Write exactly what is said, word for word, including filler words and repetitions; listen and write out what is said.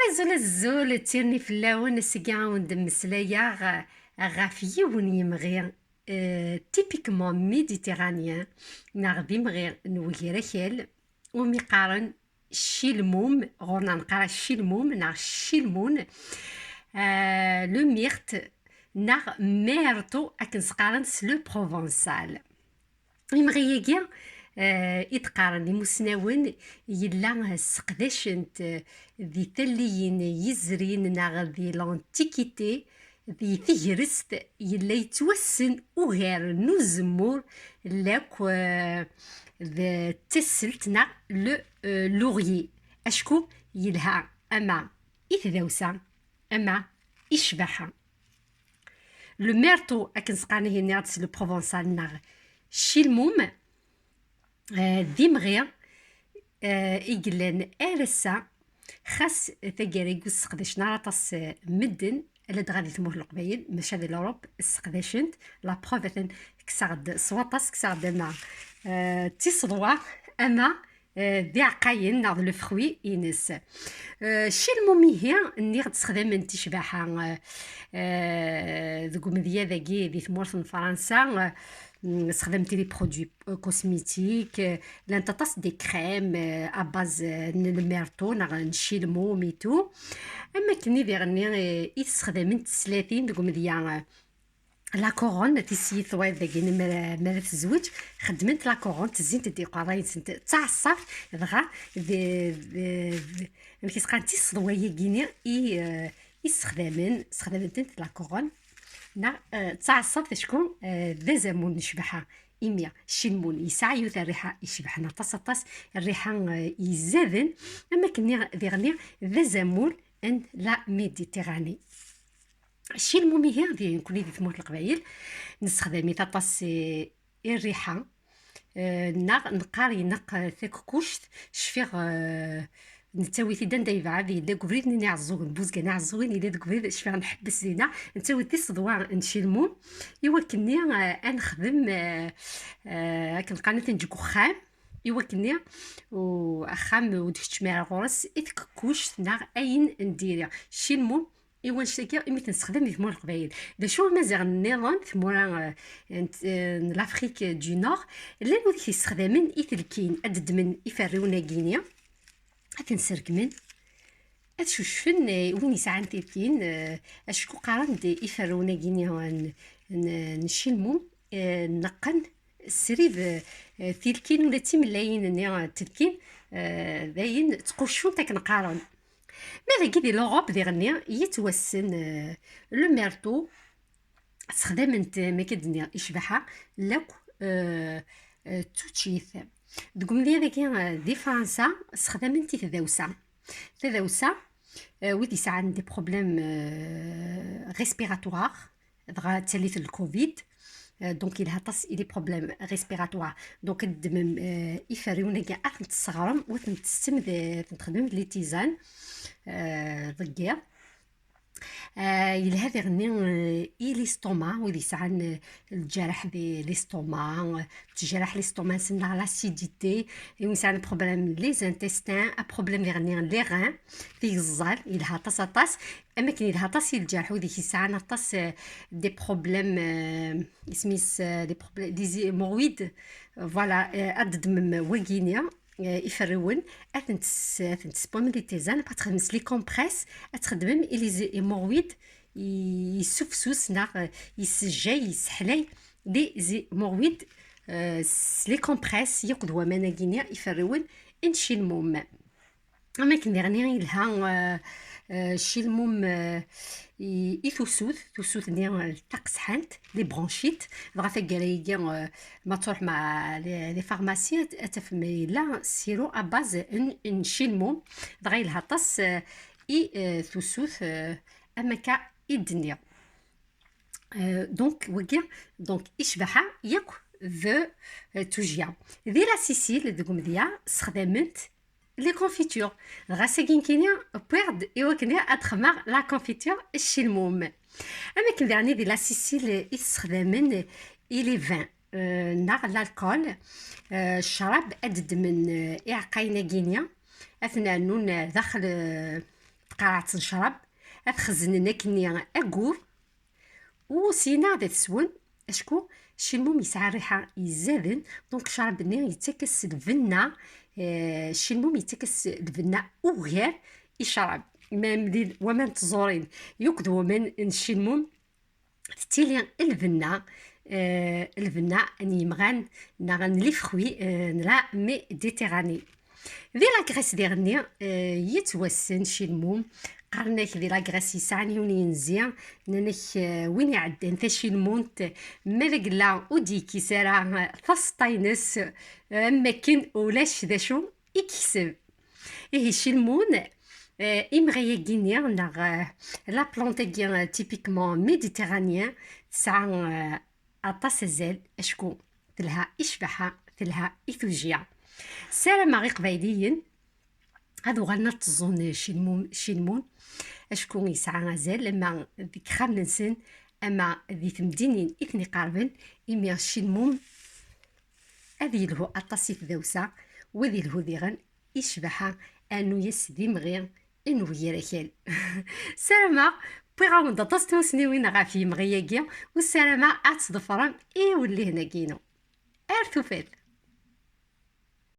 Azul azul, d tirni fell-awen. Ass-agi ad wen-d-mmeslayeɣ ɣef yiwen yemɣi, euh, typiquement méditerranéen, neɣ d imɣi n wegrakal, umi qqaren cilmum, ɣur-neɣ neqqar-as cilmum neɣ cilmun, euh, le myrte, neɣ myrto akken s-qqaren s le provençal. Imɣi-agi, eh, i d-qqaren imusnawen, yella sseqdacen-t, eh, di talliyin yezrin neɣ di l'Antiquité, di tegrest, yella yettwassen ugar n uzemmur lakk, eh, d taselt neɣ le, eh, laurier. Acku yelha ama i tdawsa ama i ccbaḥa. Le myrto, akken s-qqaren ihi nniɣ-d s le provençal neɣ cilmum, eh, d imɣi, eh, i yellan ar ass-a, xas taggara-agi ur sseqdacen ara aṭas, eh, medden, ala dɣa di tmurt n Leqbayel, maca di l'Europe sseqdacen-t. La preuve, atan kkseɣ-d s waṭas, kkseɣ-d ama, eh, d tiseḍwa, ama eh, d iɛeqqayen neɣ d le fruit ines. Eh, cilmum ihi, nniɣ-d sexdamen-t i ccbaḥa, eh, eh, deg umedya dagi di tmurt n Fransa, eh, mm, sexdamen-t i les produits, eh, cosmétiques, eh, llant aṭas des crèmes, eh, à base, eh, n le myrto neɣ n cilmum et tout. Am akken i diɣenni, eh, i t-sexdamen teslatin deg umedya, eh, la couronne, tissit wayeḍ dagi, mi ara, mi ara tezweǧ, xeddment la couronne, tezzint-d iqerray-nsent d taɛeṣṣabt, dɣa d, d, d, amek i s-qqaren, d tiseḍwa-agi-ni i, eh, i ssexdamen, ssexdamen-tent la couronne, neɣ, eh, d taɛeṣṣabt acku, eh, d azamul n ccbaḥa, imi cilmun yesɛa yiwet rriḥa icebḥen aṭas, aṭas, rriḥa, eh, izzaden, am akken diɣenni d azamul n la Méditerranée. Cilmum ihi, di, nekkni di tmurt n Leqbayel, nessexdam-it aṭas, eh, i rriḥa, eh, neɣ neqqar ineqq, eh, takekkuct, cfiɣ, eh, nettawi-t-id anda yebɛed, yella deg ubrid n Iɛeẓẓugen, Buzgan Iɛeẓẓugen, yella deg ubrid, cfiɣ nḥebbes dinna, nettawi-d tiseḍwa n cilmum, i wakken-nni, eh, ad nexdem, eh, eh, akken qqaren ad t-neǧǧ deg uxxam, i wakken-nni u-, axxam ur d-keččem ara ɣur-s i tkekkuct neɣ ayen n diri. Cilmum, i wannect-agi imi t-nessexdam di tmura n Leqbayel. D acu imaziɣen nniḍen, tmura, eh, n, eh, n l'Afrique du Nord, llan wid i t-yessexdamen i telkin, ad ddmen iferriwen-agi-ni, ad ten-srekmen, ad cucfen, eh, win yesɛan tilkin, eh, acku qqaren-d iferriwen-agi-ni n, n, n cilmum, eh, neqqen srid, eh, tilkin ula d timellayin-nni, eh, telkin, eh, dayen ttquccunt akken qqaren. Ma dagi di l'Europe diɣenni yettwassen, eh, le myrto, sexdamen-t, eh, mi akka d-nniɣ i ccbaḥa, lakk, eh, eh, d tuččit. Deg umedya dagi, eh, di Fransa, sexdamen-t i tdawsa. Tadawsa, eh, wid yesɛan des problèmes, eh, respiratoires, dɣa d tallit n le covid, eh, donc yelha aṭas i les problèmes respiratoires. Donc ad teddmem, eh, iferriwen-agi, ad ten-tesseɣrem, u ad ten-tessem d, ad ten-txedmem d les tisanes, eh, deg yiḍ. Eh, yelha diɣenni, eh, i l'estomac, wid yesɛan, eh, lǧerḥ di l'estomac, eh, tejreḥ l'estomac-nsen neɣ l'acidité, i wid yesɛan problème les intestins, a problème diɣenni les reins, tigeẓẓal, yelha aṭas aṭas, am akken yelha aṭas i lǧerḥ, wid yesɛan aṭas, eh, des problèmes, eh, isem-is, eh, des problèmes, des hémorroïdes, voilà, eh, ad d-ddmem wagini, eh, iferriwen, ad ten-tes-, ad ten-tessewwem di tizan, après ad txedmem les compresses, ad txedmem i les hémorroïdes, i-, yessufsus neɣ, eh, yessejjay, yesseḥlay les hémorroïdes, eh, s les compresses, yakk d waman-agi-ni iferriwen n cilmum. Am akken diɣenni yelha, eh, eh, cilmum, eh, i, i tusut, tusut-nni, eh, taqesḥant, les bronchites, dɣa taggara-agi, eh, ma truḥem ɣer les, les pharmacies, ad, ad tafem yella sirop à base n, n cilmum, dɣa yelha aṭas, eh, i, eh, tusut, eh, am akka i d-nniɣ. Euh, donc, wagi, donc, i ccbaḥa yakk d, euh, tujjya. Di la Sicile, deg umedya, sexdament les confitures. Dɣa sagi nekkini, wwiɣ-d i wakken ad xedmeɣ la confiture n cilmum. Am akken daɣen di la Sicile i ssexdamen i les vins, euh, neɣ l'alcool, euh, ccrab, ad ddmen, euh, iɛeqqayen-agi-ni, ad ten-rnun, euh, daxel, euh, qerɛet n ccrab, ad xeznen akkenni aggur, u syin ad t-swen, acku ccilmum yesɛa rriḥa yezzaden, donc ccrab-nni yettak-as lbenna, eh, ccilmum yettak-as lbenna ugar i ccrab. Même di waman n tẓurin, yakk d waman n ccilmum, tettili lbenna, eh, lbenna n yimɣan neɣ n les fruits, eh, n la Méditerranée. Di la Grèce diɣenni, eh, yettwassen ccilmum. Qqaren-ak di la Grèce yesɛan yiwen yenzi, nnan-ak, eh, win iɛeddan tacilmunt, ma d agella ur d-yekkis ara, eh, taseṭṭa-ines, eh, am wakken ulac d acu i yekseb. Ihi ccilmun, eh, imɣi-agi-nni, neɣ, eh, la plante-agi, eh, typiquement méditerranéen, tesɛa, eh, aṭas azal, acku telha i ccbaḥa, telha i tujjya. Ssarameɣ Iqbayliyen ad uɣalen ad teẓẓun ccilmum, ccilmun, acku yesɛa azal, ama deg yixxamen-nsen, ama di temdinin i ten-iqerben, imi ccilmum ad yelhu aṭas i tdawsa, u ad yelhu diɣen i ccbaḥa, rnu-yas d imɣi n wegrakal. Ssarameɣ wwiɣ-awen-d aṭas n tmussniwin ɣef yimɣi-agi, u ssarameɣ ad tḍefrem iwellihen-agi-inu. Ar tufat!